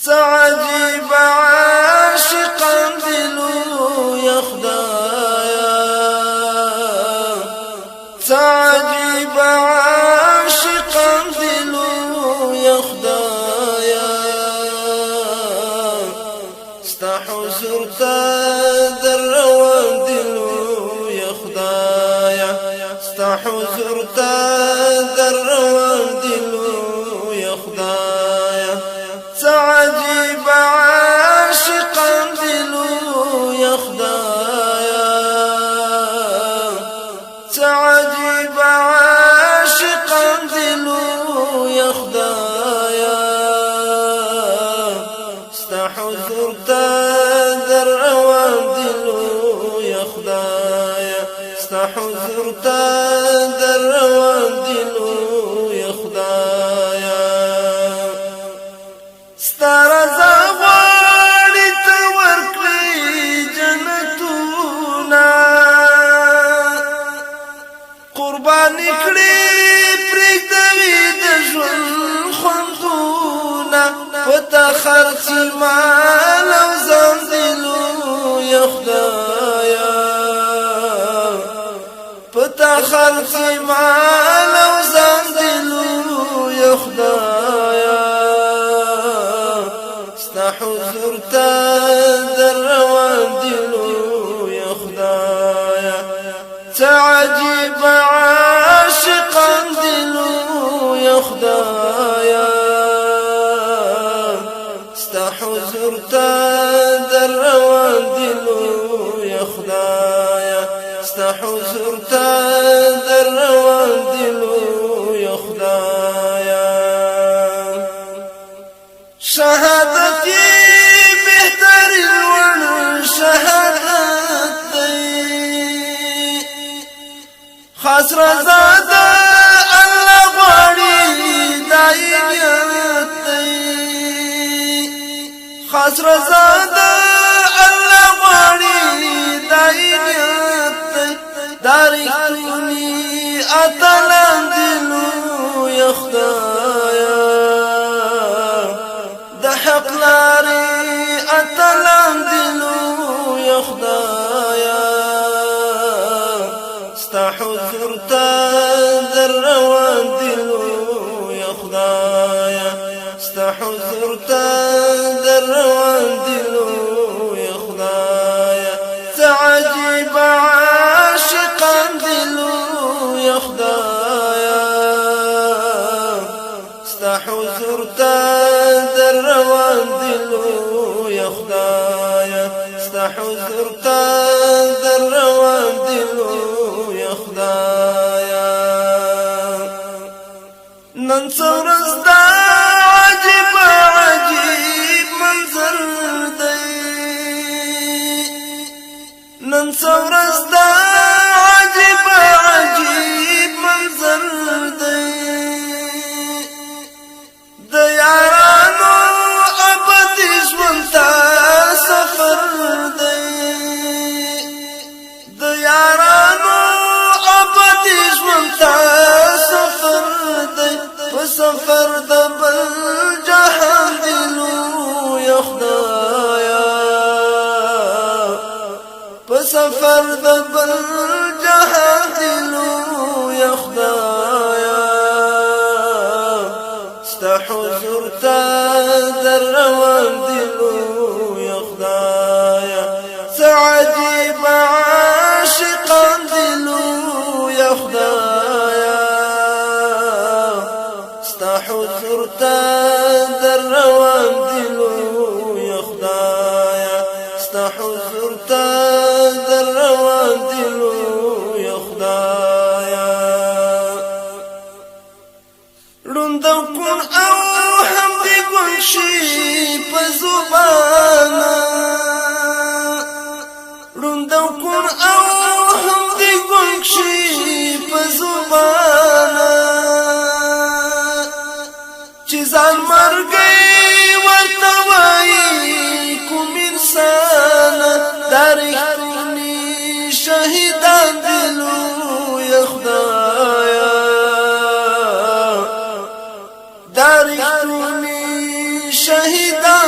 څه عجیب عاشقان دي لوی خدایا، څه عجیب عاشقان دي لوی خدایا، ستا حضور ته در روان دي لوی خدایا، ستا حضور ته در روان دي لوی خدایا. څه عجیب عاشقان دي لوی خدایا، څه عجیب عاشقان دي لوی خدایا، ستا حضور ته در روان دي لوی خدایا، ستا حضور ته در روان دي لوی خدایا. ستا رضا غواړي ته ورکړي جنتونه، قربان کړي پرېږدوي د ژوند خوندونه، پتا خرڅ مال او ځان دی لوی خدایا، پتا خرڅ مال او ځان دی لوی خدایا، ستا حضور ته در روان دي لوی خدایا. څه عجیب عاشقان دي لوی خدایا، ستا حضور ته در روان دي لوی خدایا، ستا حضور ته در روان دي لوی خدایا. شهادت بهترین لوړ شهادت دی، خاص رضا د الله غواړي دایمیت دی، خاص رضا د الله غواړي دایمیت دی، دا رښتوني اتلان دي لوی خدایا، د حق لارې اتلان دي لوی خدایا، ستا حضور ته در روان دي لوی خدایا، ستا حضور ته در روان دي لوی خدایا. څه عجیب عاشقان دي لوی خدایا، ستا حضور ته در روان دي لوی خدایا، ستا حضور ته در روان دي لوی خدایا. نن څه ورځ ده عجیب عجیب منظر دی، نن څه ورځ ده عجیب عجیب منظر دی، د یارانو ابدي ژوند ته سفر دی، د یارانو ابدي ژوند ته سفر دی، په سفر د بل جهان دی لوی خدایا، په سفر د بل جهان دی لوی خدایا، ستا حضور ته در روان دي لوی خدایا. څه عجیب عاشقان دي لوی خدایا، ستا حضور ته در روان دي لوی خدایا، ستا حضور ته در روان دي لوی خدایا. ړوند کوڼ او هم دې ګونګ شي په زبان، ړوند کوڼ او هم دې ګونګ شي په زبان، چې ځان مرګي ورته وایي کوم انسان، دا رښتوني شهیدان دي لوی خدایا، دا رښتوني شهیدان.